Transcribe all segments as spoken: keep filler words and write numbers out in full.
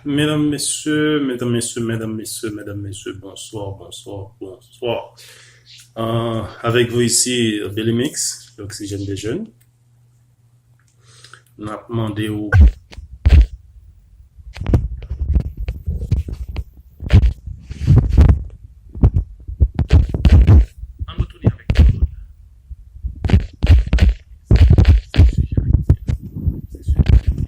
Mesdames, Messieurs, Mesdames, Messieurs, Mesdames, Messieurs, Mesdames, Messieurs, bonsoir, bonsoir, bonsoir. Euh, avec vous ici, Billy Mix, l'Oxygène des Jeunes. N ap mande w. Ann retounen avèk nou. Se sijè a ki di, se sijè a ki di.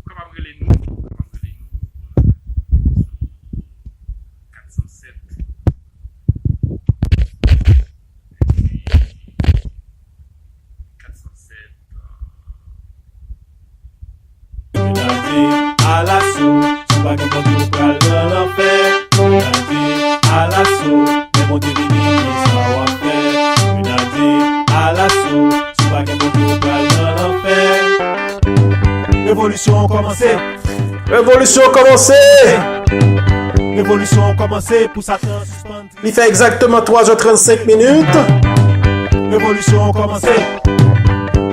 Ou kapab rele nou, ou kapab rele nou, euh, sou kat san sèt. Epi, kat san sèt, euh, Grenadye alaso, si w pa gen Bondye, ou pral nan lanfè. Grenadye alaso, lè Bondye vini, ki sa w ap fè? Grenadye alaso, si w pa gen Bondye, ou pral nan lanfè. Revolisyon an kòmanse. Revolisyon an kòmanse. Revolisyon an kòmanse pou Satan sispann. Li fè egzakteman twa zè trannsenk minit. Revolisyon an kòmanse.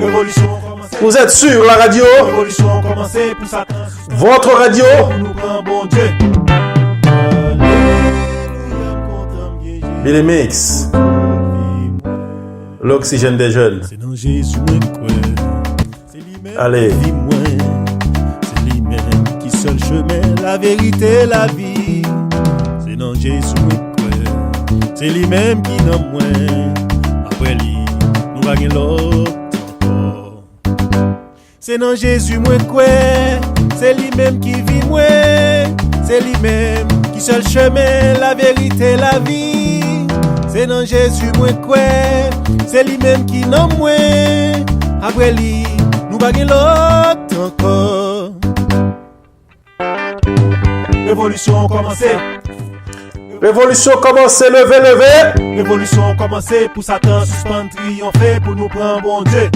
Revolisyon an kòmanse. Vous êtes sur la radio. Revolisyon an kòmanse pou Satan sispann. Votre radio. Pou nou pran Bondye. Alelouya, m kontan m gen Jezi. Billy Mix. L'Oxygène des Jeunes. Se nan Jezi mwen kwè. Se li menm ki vi mwen, se li menm ki sèl chemen, laverite, lavi. Se nan Jezi mwen kwè, se li menm ki nanm mwen. Apre li, nou pa gen lòt ankò. Se nan Jezi mwen kwè, se li menm ki vi mwen, se li menm ki sèl chemen, laverite, lavi. Se nan Jezi mwen kwè, se li menm ki nanm mwen. Apre li, nou pa gen lòt ankò. Revolisyon an kòmanse. Revolisyon kòmanse, leve, leve. Revolisyon an kòmanse pou Satan sispann triyonfe, pou nou pran Bondye.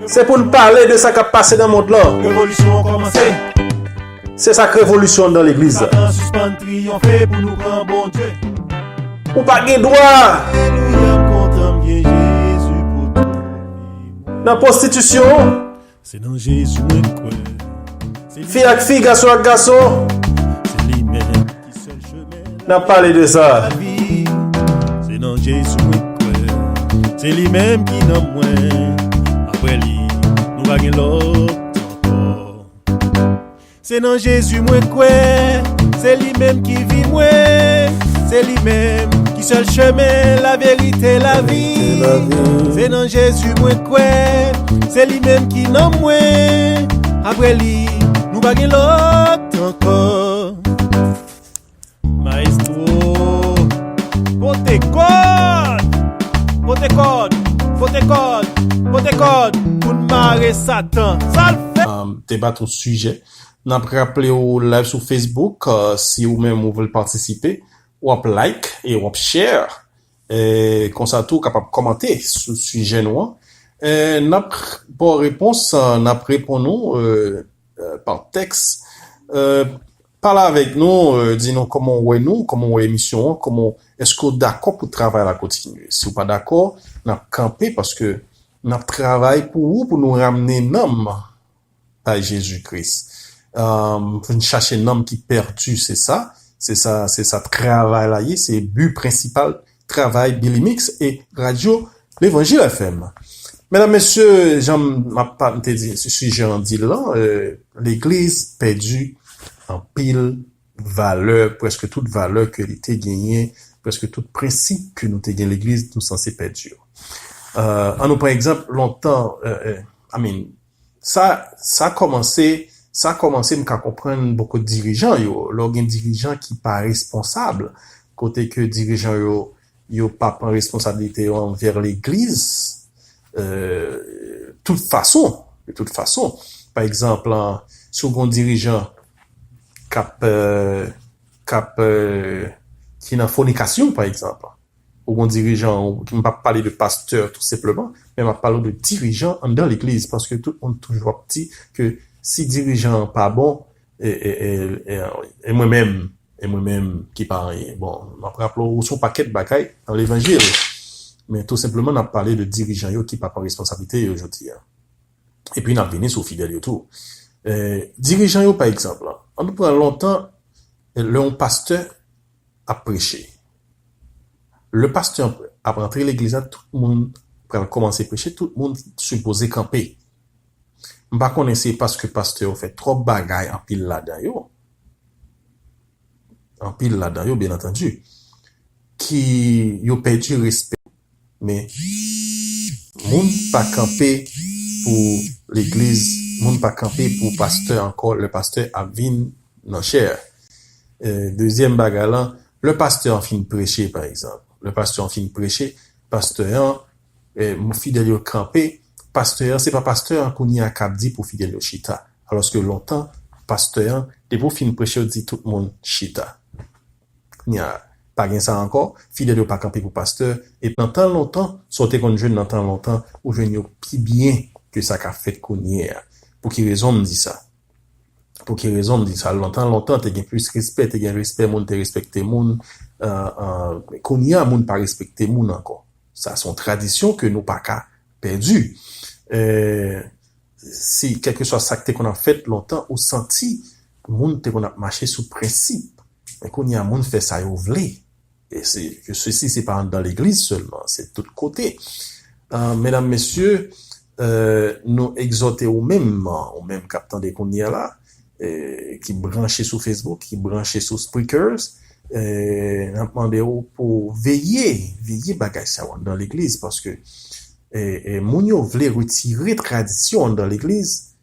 Se pou n pale de sa k ap pase nan mond lan. Revolisyon an kòmanse. Se sa k revolisyon anndan legliz la. Satan sispann triyonfe pou nou pran Bondye. Ou pa gen dwa. Alelouya, m kontan m gen Jezi pou tout. Nan pwostitisyon. Se nan Jezi mwen kwè. Fi ak fi, gason ak gason. Se li menm ki sèl chemen. N ap pale de sa. Se nan Jezi mwen kwè. Se li menm ki nanm mwen. Apre li, nou pa gen lòt ankò. Se nan Jezi mwen kwè, se li menm ki vi mwen, se li menm ki sèl chemen, laverite, lavi. Se nan Jezi mwen kwè, se li menm ki nanm mwen. Apre li, nou pa gen lòt ankò. Maestro, pote kòd, pote kòd, pote kòd, pote kòd, pou n mare Satan. Sa l fè? Um, te bat yon sijè. N ap raple w live sou Facebook, uh, si ou menm ou vle patisipe, w ap like e w ap share. E konsa tou, w kapab kòmante sou sijè nou an. E n ap ba w repons, uh, n ap reponn ou, uh, uh, pa tèks. Uh, Pale avèk nou, euh, di nou kòman w wè nou, kòman w wè emisyon an, kòman, èske w dakò pou travay la kontinye? Si w pa dakò, n ap kanpe paske n ap travay pou ou, pou nou ramne nanm bay Jezi Kris. Euh, pou n chache nanm ki pèdi, se sa, se sa, se sa travay la ye, se bi prensipal travay Billy Mix e radyo Levanjil F M. Medam, mesye, jan m ap pa-, m te di, sijè an di l lan, euh, legliz pèdi anpil valè, prèske tout valè ke li te genyen, prèske tout prensip ke nou te gen legliz, nou sanse pèdi yo. Euh, ann nou pran egzanp, lontan, euh, euh, I mean, sa, sa kòmanse, sa kòmanse, m ka konprann bòkò dirijan yo. Lè w gen dirijan ki pa responsab, kote ke dirijan yo, yo pa pran responsablite yo anvè legliz, euh, tout fason, de tout fason. Pa egzanp, an, si w gen yon dirijan k ap, euh, k ap, euh, ki nan fònikasyon, pa egzanp, ou gen yon dirijan, ou, m p ap pale de pastè tou senpleman, men m ap pale w de dirijan anndan legliz, paske tout moun toujou ap di ke si dirijan an pa bon, e, e, e, e, e mwen menm, e mwen menm ki pa anyen. Bon, m ap raple w sou yon pakèt bagay nan levanjil, men tou senpleman n ap pale de dirijan yo ki pa pran responsablite yo jodi a. Epi n ap vini sou fidèl yo tou. Eh, dirijan yo, pa egzanp, la, an nou pran lontan, eh, lè yon pastè ap preche. Lè pastè ap antre legliz la, tout moun pral kòmanse preche, tout moun sipoze kanpe. M pa konnen se paske pastè yo fè twòp bagay anpil ladan yo. Anpil ladan yo, byen antandi, ki yo pèdi respè. Men, moun pa kanpe pou legliz, moun pa kanpe pou pastè ankò, lè pastè ap vin nan chè. Eh, dezyèm bagay lan, lè pastè an fin preche, pa egzanp. Lè pastè an fin preche, pastè an, eh, fidèl yo kanpe, pastè an, se pa pastè an kounye a k ap di pou fidèl yo chita. Alòske lontan, pastè an, depi w fin preche, w di tout moun chita. Kounye a, pa gen sa ankò, fidèl yo pa kanpe pou pastè, e nan tan lontan, sa w te konn jwenn nan tan lontan, ou jwenn yo pi byen ke sa k ap fèt kounye a. Pou ki rezon m di sa? Pou ki rezon m di sa? Lontan, lontan, te gen plis respè, te gen respè, moun te respekte moun. Eh, eh, kounye a, moun pa respekte moun ankò. Sa se yon tradisyon ke nou pa ka pèdi. Eh, si, kèlkeswa sa k te konn ap fèt lontan, ou santi moun te konn ap mache sou prensip. Men kounye a, moun fè sa yo vle. E se, je sesi, se pa anndan legliz sèlman, se tout kote. Eh, medam, mesye, eh, nou egzòte ou menm, ou menm k ap tande kounye a la, eh, ki branche sou Facebook, ki branche sou Spreakers, eh, n ap mande w pou veye, veye bagay sa yo anndan legliz, paske, eh, eh, moun yo vle retire tradisyon anndan legliz,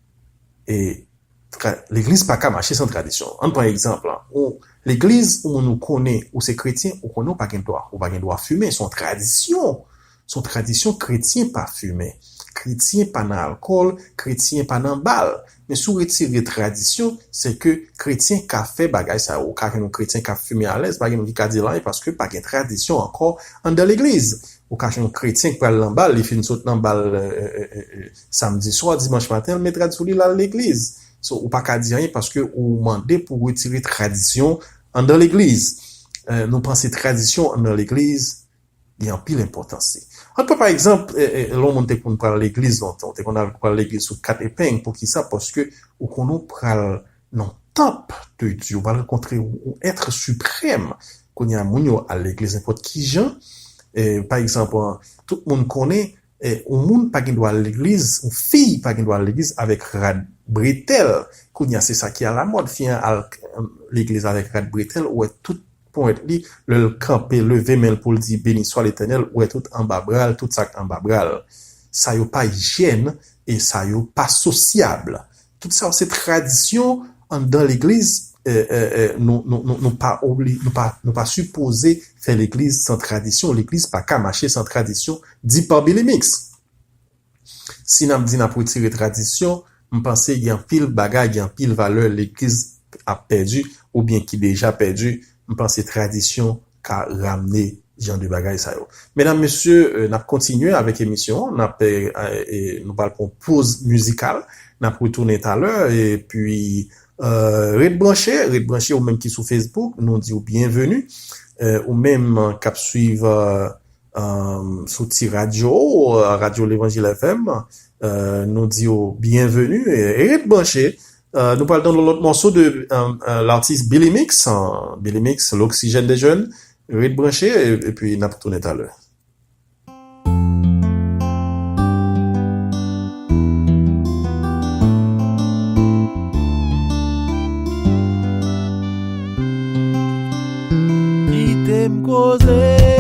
e tra-, legliz pa ka mache san tradisyon. Ann pran egzanp, la. Ou, legliz, ou moun ou konnen, ou se kretyen, ou konnen ou pa gen dwa, ou pa gen dwa fimen, se yon tradisyon. Se yon tradisyon, kretyen pa fimen. Kretyen pa nan alkòl, kretyen pa nan bal. Men si w retire tradisyon, se ke kretyen ka fè bagay sa yo. Ou ka jwenn yon kretyen k ap fimen alèz, pa gen moun ki ka di l anyen paske pa gen tradisyon ankò anndan legliz. Ou ka jwenn yon kretyen k pral nan bal, li fin sot nan bal, eh, eh, eh, eh, samdi swa, dimanch maten, l met rad sou li, l al legliz. So, ou pa ka di anyen paske ou mande pou retire tradisyon anndan legliz. Eh, nou panse tradisyon anndan legliz gen anpil enpòtans li. Ann pran pa egzanp, eh, eh, lè yon moun te konn pral legliz lontan, ou te konn al pral legliz sou kat epeng. Poukisa? Paske ou konnen w pral nan tanp de Dye, ou pral rankontre yon èt siprèm. Kounye a, moun yo al legliz nenpòt ki jan. Eh, pa egzanp, tout moun konnen, eh, yon moun pa gen dwa al legliz, yon fi pa gen dwa al legliz avèk rad bretèl. Kounye a, se sa ki alamòd. Fi an al, eh, legliz avèk rad bretèl, ou wè tout ponyèt li, lè l kanpe, leve men l pou l di, "Beni swa Letènèl," ou wè tout anba bra l, tout sa k anba bra l. Sa yo pa ijyèn e sa yo pa sosyab. Tout sa yo se tradisyon anndan legliz, eh, eh, eh, nou, nou, nou, nou pa obli-, nou pa, nou pa sipoze fè legliz san tradisyon. Legliz pa ka mache san tradisyon, di pa Billy Mix. Si n ap di n ap retire tradisyon, m panse gen anpil bagay, gen anpil valè legliz ap pèdi oubyen ki deja pèdi. M panse tradisyon ka ramne jan de bagay sa yo. Medam, mesye, eh, n ap kontinye avèk emisyon an. N ap, eh, eh, eh, nou pral pran yon poz mizikal. N ap retounen talè. Epi, eh, ret branche, ret branche ou menm ki sou Facebook. Nou di w byenveni. Eh, ou menm k ap swiv, eh, eh, sou ti radyo, eh, Radyo Levanjil F M, eh, nou di w byenveni e, e ret branche. Eh, nou pral tande yon lòt mòso de, eh, eh, latis Billy Mix, eh, Billy Mix, L'Oxygène des Jeunes. Ret branche, e, epi n ap tounen talè. Kite m koze.